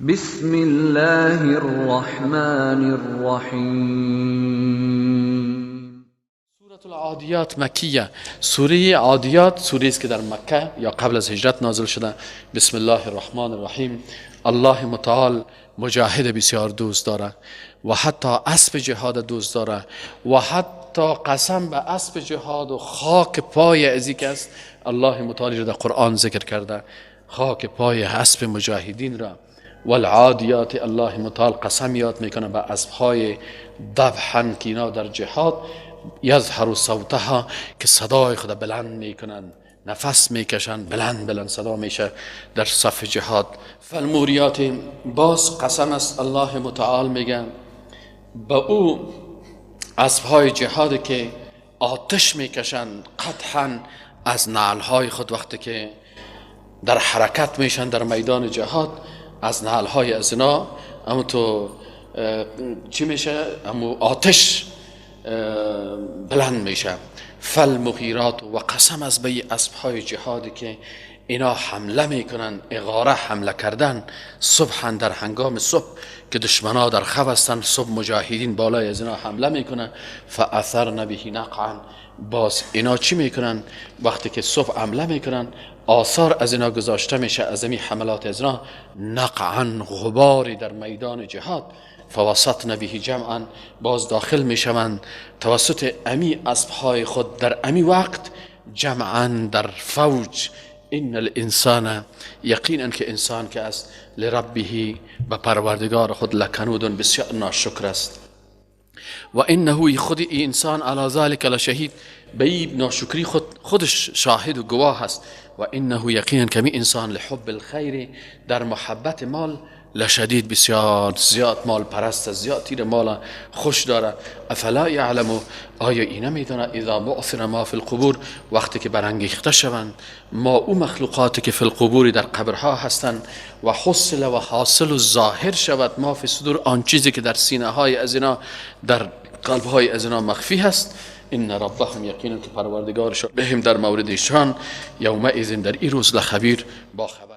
بسم الله الرحمن الرحیم. سورة العادیات مکیه. سوره عادیات سوره است که در مکه یا قبل از هجرت نازل شده. بسم الله الرحمن الرحیم. الله متعال مجاهد بسیار دوست داره و حتی اسب جهاد دوست داره و حتی قسم به اسب جهاد و خاک پای ازی که است الله متعال را در قرآن ذکر کرده، خاک پای اسب مجاهدین را. والعادیات، الله متعال قسم یاد میکنه به اسبهای ذبحا که اینا در جهاد یظهر صوتها که صدای خود بلند میکنن، نفس میکشن، بلند بلند صدا میشه در صف جهاد. فالموریات، باز قسم است الله متعال میگه به او اسبهای جهاد که آتش میکشن قطعا از نعلهای خود وقتی که در حرکت میشن در میدان جهاد، از نعلهای از اینا اما تو چی میشه؟ اما آتش بلند میشه. فالمغیرات، و قسم از به اسبهای جهادی که اینا حمله میکنن، اغاره حمله کردن صبحا در هنگام صبح که دشمنا در خواب هستند، صبح مجاهدین بالای از اینا حمله میکنن. فاثرن به نقعا، باز اینا چی میکنن؟ وقتی که صبح حمله میکنن آثار از اینا گذاشته میشه، از این حملات از اینا نقعا غباری در میدان جهاد. فوسطن به جمعا، باز داخل میشوند توسط امی اسبهای خود در امی وقت، جمعا در فوج. ان الانسان، یقینا که انسان که است، لربه به پروردگار خود، لکنود بسیار ناشکر است. و انه خود ای انسان علی ذلک لشهید، به این ناشکری خودش شاهد و گواه است. و انه یقینا که انسان لحب الخیر در محبت مال لشدید، بسیار زیاد مال پرست، زیاد تیر مال خوش داره. افلا یعلم، آیا ای نمیدانه اذا بعثر ما فی القبور، وقتی که برانگیخته شوند ما او مخلوقاتی که فی القبور در قبرها هستند، و حصل و حاصل و ظاهر شود ما فی صدور، آن چیزی که در سینه های از اینا، در قلب های از اینا مخفی هست. ان ربهم، یقینا که پروردگارشان، بهم در مورد ایشان، یومئذ در این روز لخبیر با خبر.